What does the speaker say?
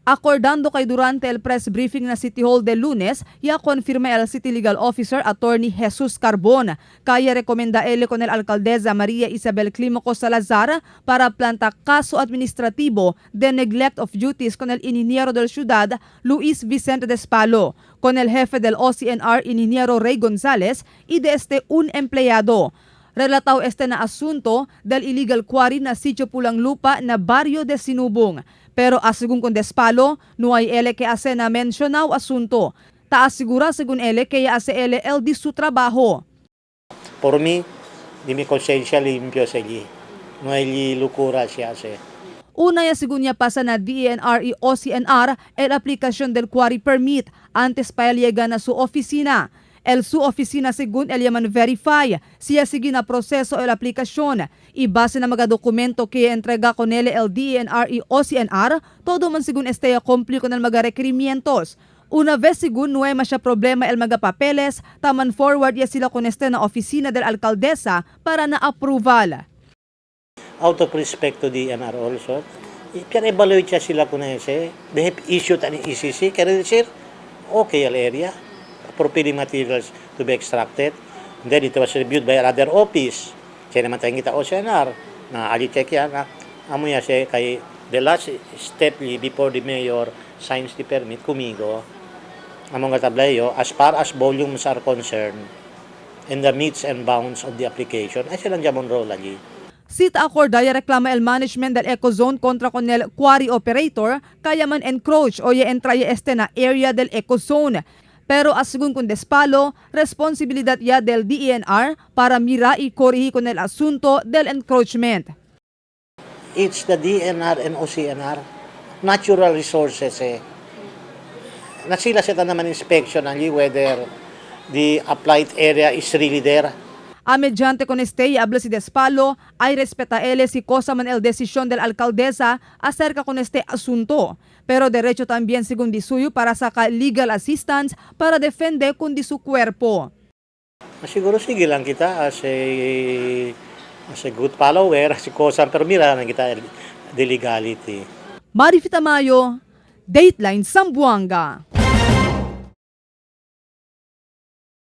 Acordando kay durante el press briefing na City Hall de Lunes, ya confirma el City Legal Officer Attorney Jesus Carbon. Kaya rekomenda ele con el alcaldesa Maria Isabel Climaco Salazar para planta caso administrativo de neglect of duties con el ingeniero del ciudad Luis Vicente Despalo, con el jefe del OCNR ingeniero Ray González y de este un empleado. Relatao este na asunto del illegal quarry na sitio Pulang Lupa na barrio de Sinubong. Pero asegun con Despalo, no hay ele que hace na mencionao asunto. Ta asigura según ele que ya hace ele el di su trabajo. Por mí, di mi konsensya limpio sa ili. No hay locura siya hace. Una ya según niya pasa na DENR y OCNR el aplicación del quarry permit antes pa él llega na su oficina. El su oficina según el yaman verify siya sige na proceso el aplicación y base na mga dokumento que entrega con él el DENR y OCNR, todo man según este cumplir con el mga requerimientos. Una vez según no hay siya problema el mga papeles, taman forward ya sila con este na oficina del alcaldesa para na approval. Out of respect to DENR also, pero evaluate siya sila kung ese. They have issued an ECC, kaya decir, okay al area, for filling materials to be extracted. And then it was reviewed by another office. Kaya naman tayong kita OCNR, na ali check yan, na amo ya siya kay the last step li before the mayor signs the permit, kumigo, among katablayo, as far as volumes are concerned, and the metes and bounds of the application, ay silang jamon role lagi. Sita acordaya reklama el management del ecozone kontra con el quarry operator kaya man encroach o ye entra ye este na area del ecozone. Pero asegún con Despalo, responsibilidad ya del DENR para mira y corrigir con el asunto del encroachment. It's the DENR and OCNR. Natural resources eh. Na sila sa naman inspection ali whether the applied area is really there. A mediante con este y habla si Despalo, ay respeta él si cosa man el decisión del alcaldesa acerca con este asunto. Pero derecho también según disuyo para sacar legal assistance para defender con di su cuerpo. Siguro sige lang kita as a good follower, as a cosa, pero mira lang kita the legality. Marifi Tamayo, Dateline Zamboanga.